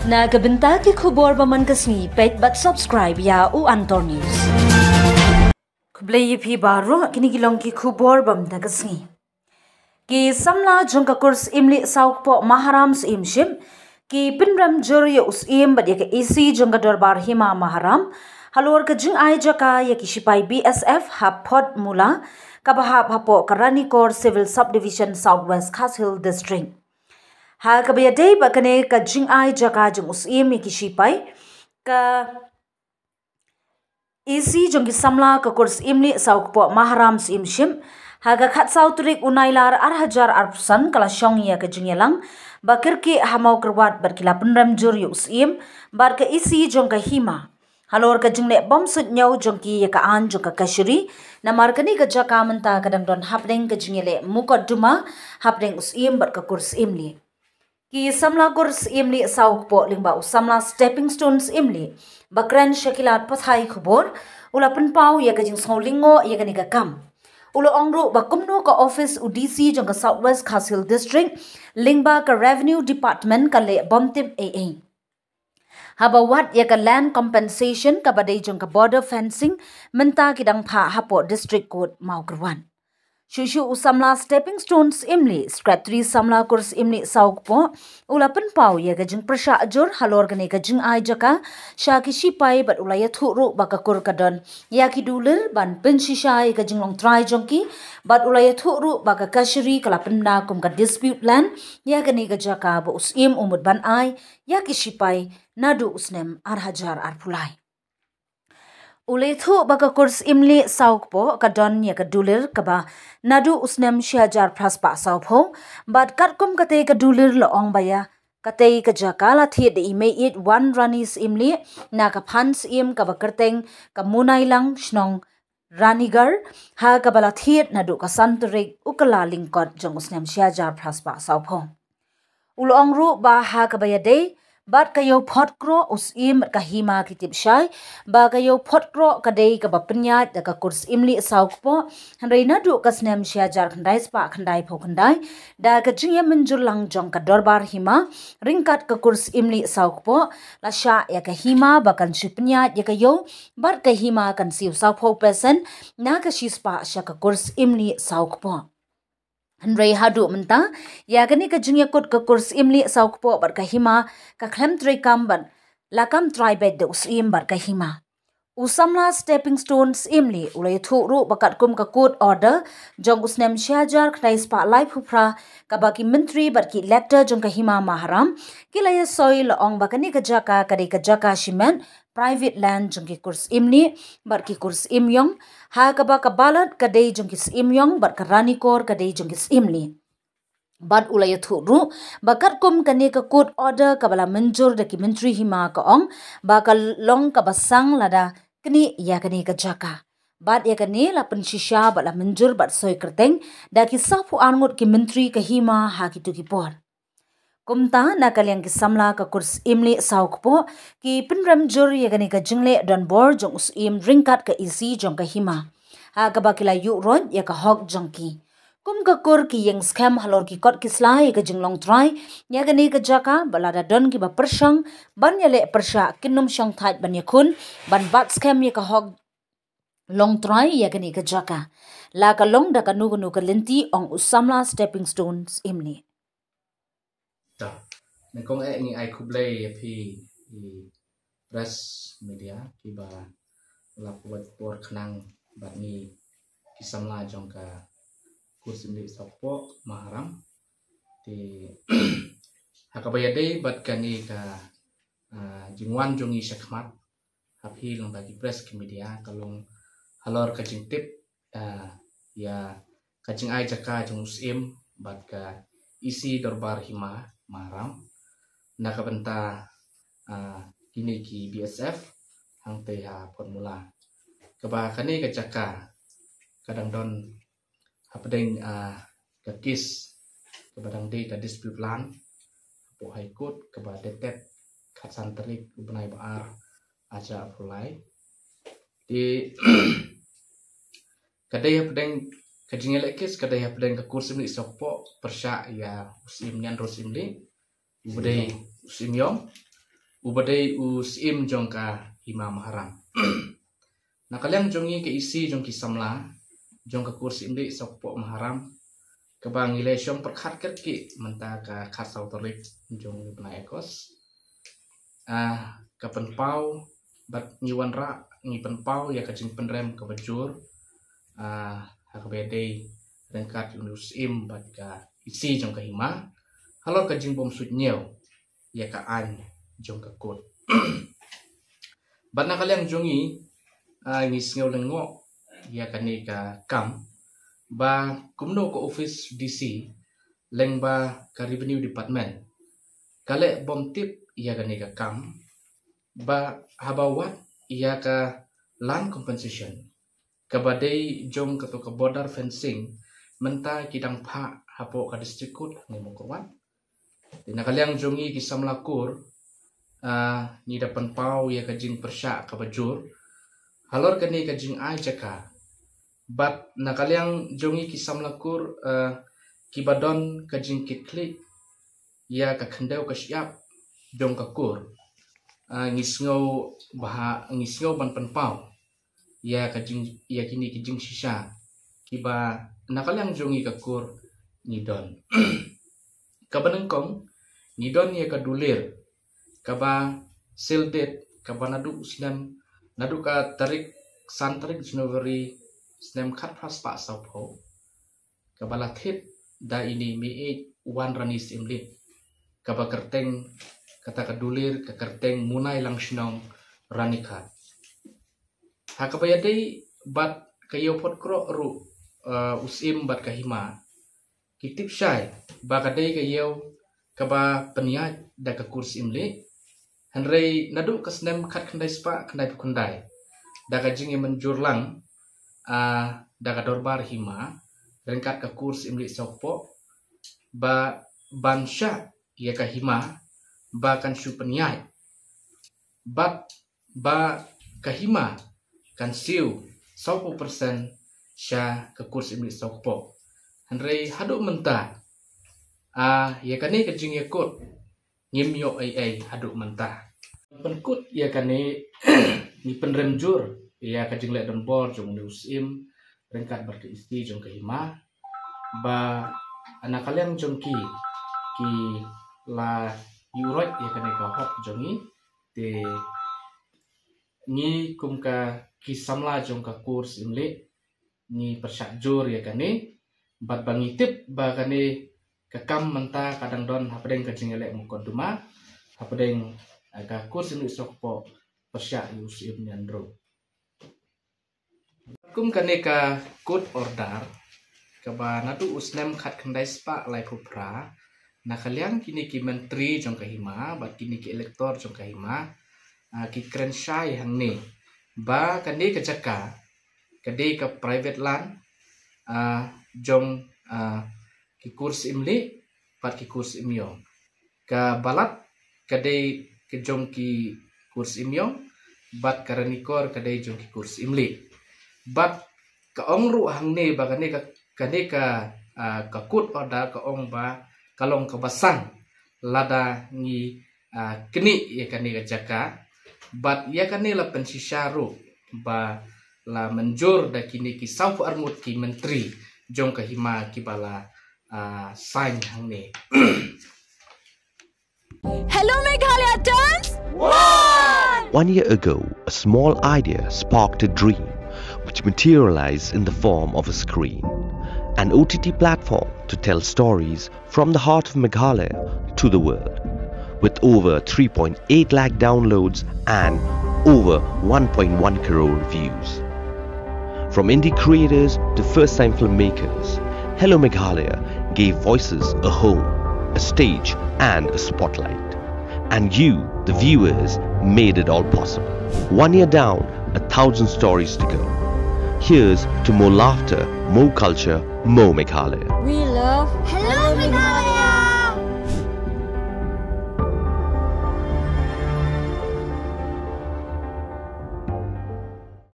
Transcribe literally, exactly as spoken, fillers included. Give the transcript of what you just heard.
Na ka bynta ki khubor ba man ka sngi, peit bad subscribe ïa u Antor News. Khublei ïa phi baroh, kine ki long ki khubor ba man ka sngi. Ki samla jong ka kur Syiemlieh Sawkpoh Maharam Syiemship ki pynrem jur ïa u Syiem bad ïa ka EC jong ka Dorbar Hima Maharam halor ka jingai jaka ïa ki shipai BSF ha Photmula, kaba hap hapoh ka Ranikor Civil Subdivision, South West Khasi Hills District. Ha kaba ïadei bad kane ka jingai jaka jong u Syiem ïa ki shipai, ka EC jong ki samla ka kur Syiemlieh Sawkpoh Maharam Syiemship, ha ka khatsaw tarik u Nailar ar hajar arphew san ka la shong ïa ka jingïalang ba kyrkieh ha Mawkyrwat bad ki la pynrem jur ïa u Syiem bad ka EC jong ka Hima halor ka jingleh bom suidñiew jong ki ïa ka aiñ jong ka Kashari. Namar kane ka jaka mynta ka dang don hapdeng ka jingïaleh mukotduma hapdeng u Syiem bad ka kur Syiemlieh. Ki samla kur Syiemlieh Sawkpoh lyngba u samla Stepping Stone Syiemlieh ba kren sha ki lad pathai khubor, u la pynpaw ïa ka jingsngew lyngngoh ïa kane ka kam. U la ong ruh ba kumno ka office u DC jong ka South West Khasi Hills District lyngba ka Revenue Department ka leh bym tip ei ei haba wad ïa ka land compensation kaba dei jong ka border fencing mynta ki dang phah hapoh District Court Mawkyrwat. Shuh shuh u samla Stepping Stone Syiemlieh, Secretary samla kur Syiemlieh Sawkpoh, u la pynpaw ïa ka jingpyrshah jur halor kane ka jingai jaka sha ki shipai bad u la ïathuh ruh ba ka kur ka don ïa ki dulir ban pynshisha ïa ka jinglong trai jong ki, bad u la ïathuh ruh ba ka Kashari ka la pynbna kum ka dispute land ïa kane ka jaka ba u Syiem u mut ban ai ïa ki shipai naduh u snem ar hajar arphew lai. U la ïathuh ba ka kur Syiemlieh Sawkpoh ka don ïa ka dulir kaba naduh u snem shi hajar phra spah sawphew, bad katkum katei ka dulir la ong ba ïa katei ka jaka la thied da i Mei Ïeit Wanrani Syiemlieh na ka phan Syiem kaba kyrteng ka Munailang, shnong Ranigarh, ha kaba la thied naduh ka san tarik u Kyllalyngkot jong u snem shi hajar phra spah sawphew. U la ong ruh ba ha kaba ïadei bad ka ïew phot kroh u Syiem bad ka Hima ki tip shai ba ka ïew phot kroh ka dei kaba pynïaid da ka kur Syiemlieh Sawkpoh, hynrei naduh ka snem shi hajar khyndai spah khyndaiphew khyndai, da ka jingïamynjur lang jong ka Dorbar Hima ryngkat ka kur Syiemlieh Sawkpoh, la shah ïa ka Hima ba kan shu pynïaid ïa ka ïew bad ka Hima kan siew sawphew percent na ka shispah sha ka kur Syiemlieh Sawkpoh. Hynrei haduh mynta ïa kane ka jingïakut ka kur Syiemlieh Sawkpoh bad ka Hima ka khlem treikam bad la kam trai beit da u Syiem bad ka Hima. U samla Stepping Stone Syiemlieh u la ïathuh ruh ba katkum ka court order jong u snem shi hajar khyndai spah laiphew phra kaba ki myntri bad ki elector jong ka Hima Maharam ki la ïasoi, la ong ba kane ka jaka ka dei ka jaka shimet private land jong ki kur Syiemlieh bad ki kur Syiemïong, ha kaba ka Balat ka dei jong ki Syiemïong bad ka Ranikor ka dei jong ki Syiemlieh. Bad u la ïathuh ruh ba katkum kane ka court order kaba la mynjur da ki myntri Hima ka ong ba ka long kaba sang lada knieh ïa kane ka jaka. Bad ïa kane la pynshisha bad la mynjur bad soi kyrteng da ki sawphew ar ngut ki myntri ka Hima ha kito ki por. Kumta na ka liang ki samla ka kur Syiemlieh Sawkpoh ki pynrem jur ïa kane ka jingleh donbor jong u Syiem ryngkat ka EC jong ka Hima, ha kaba ki la ïuh roit ïa ka hok jong ki. Kum ka kur ki ïeng skhem halor ki kot ki sla ïa ka jinglong trai ïa kane ka jaka, bad lada don kiba pyrshang ban ïaleh pyrshah kin ym shong thait ban ïakhun ban bat skhem ïa ka hok long trai ïa kane ka jaka, la ka long da kano kano ka lynti, ong u samla Stepping Stone Syiemlieh. Ta, nyngkong eh ngi ai khublei ïa phi i press media kiba la pynlait por khnang bad ngi ki samla jong ka kur Syiemlieh Sawkpoh Maharam. Te ha kaba ïadei bad kane ka, ah, jingwan jong ngi shakhmat ha phi lyngba ki press ki media ka long halor ka jingtip, ah, ïa ka jingai jaka jong u Syiem bad ka EC Dorbar Hima Maharam na ka bynta, ah, kine ki BSF hangtei ha Photmula. Kaba kane ka jaka ka dang don hapdeng, ah, ka case kaba dang dei ka dispute land hapoh High Court kaba dated khatsan tarik u bnai ba ar, ar hajar arphew lai. Te ka dei hapdeng ka jingïaleh case ka dei hapdeng ka kur Syiemlieh Sawkpoh pyrshah ïa u Syiem Nianro Syiemlieh uba dei u Syiem Ïong, uba dei u Syiem jong ka Hima Maharam. Na ka liang jong ngi ka EC jong ki samla jong ka Kur Syiemlieh Sawkpoh Maharam, kaba ngi la shong pyrkhat kyrkieh mynta ka khatsaw tarik jong u bnai August, ah, ka pynpaw, bad ngi wanrah, ngi pynpaw ïa ka jingpynrem kaba jur, ah, ha kaba ïadei ryngkat u Syiem bad ka EC jong ka Hima halor ka jingbym suidñiew ïa ka aiñ jong ka kut. Bad na ka liang jong ngi, ah, ngi sngew lyngngoh ïa kane ka kam ba kumno ka office DC lyngba ka Revenue Department ka leh bym tip ïa kane ka kam, ba haba wad ïa ka land compensation kaba dei jong kato ka border fencing, mynta ki dang phah hapoh ka District Court hangne Mawkyrwat. Te na ka liang jong ngi ki samla kur, ah, ngi da pynpaw ïa ka jingpyrshah kaba jur halor kane ka jingai jaka. Bad na ka liang jong ngi ki samla kur, ah, kiba don ka jingkitkhlieh ïa ka khyndew ka shyiap jong ka kur, ah, ngi sngew ba, ngi sngew ban pynpaw ïa ka jing, ïa kine ki jingshisha kiba na ka liang jong ngi ka kur ngi don. Kaba nyngkong, ngi don ïa ka dulir kaba sealed, kaba naduh u snem, naduh ka tarik, san tarik January snem khatphra spah sawphew, kaba la thied da ine i Meiieid Wanrani Syiemlieh, kaba kyrteng, kata ka dulir ka kyrteng Munailangshhnong Ranikhet. Ha kaba ïadei bad ka ïew phot kroh ruh, eh, u Syiem bad ka Hima, ki tip shai ba ka dei ka ïew kaba pynïaid da ka Kur Syiemlieh. Hynrei naduh ka snem khatkhyndai spah khyndaiphew khyndai, da ka jingïamynjur lang, ah, da ka Dorbar Hima ryngkat ka Kur Syiemlieh Sawkpoh, ba ban shah ïa ka Hima ba kan shu pynïaid, bad ba ka Hima kan siew sawphew percent sha ka Kur Syiemlieh Sawkpoh. Hynrei haduh mynta, ah, ïa kane ka jingïakut ngim ïoh ei ei haduh mynta. Pynkut ïa kane, ngi pynrem jur ïa ka jingleh donbor jong une u Syiem ryngkat bad ka EC jong ka Hima, ba na ka liang jong ki, ki la ïuhroit ïa kane ka hok jong ngi. Te ngi kum ka ki samla jong ka Kur Syiemlieh, ngi pyrshah jur ïa kane, bad ba ngi tip ba kane ka kam mynta ka dang don hapdeng ka jingïaleh mukotduma hapdeng, eh, ka Kur Syiemlieh Sawkpoh pyrshah ïa u Syiem Nianru. Kum kane ka court order, kaba naduh u snem khatkhyndai spah laiphew phra, na ka liang kine ki myntri jong ka Hima bad kine ki elector jong ka Hima, ah, ki kren shai hangne ba kane ka jaka ka dei ka private land, ah, jong, ah, ki Kur Syiemlieh bad ki Kur Syiem Ïong. Ka balat ka dei ka jong ki Kur Syiem Ïong, bad ka Ranikor ka dei jong ki Kur Syiemlieh. Bad ka ong ruh hangne ba kane ka, kane ka, ah, ka court order ka ong ba ka long kaba san lada ngi, ah, knieh ïa kane ka jaka. Bad ïa kane la pynshisha ruh ba la mynjur da kine ki sawphew arngut ki myntri jong ka Hima kiba la, ah, sign hangne. Hello Meghalaya turns one! One year ago, a small idea sparked a dream which materialized in the form of a screen, an O T T platform to tell stories from the heart of Meghalaya to the world, with over three point eight lakh downloads and over one point one crore views. From indie creators to first time filmmakers, Hello Meghalaya gave voices a home, a stage, and a spotlight. And you, the viewers, made it all possible. One year down, a thousand stories to go. Here's to more laughter, more culture, more Meghalaya. We love Hello Meghalaya!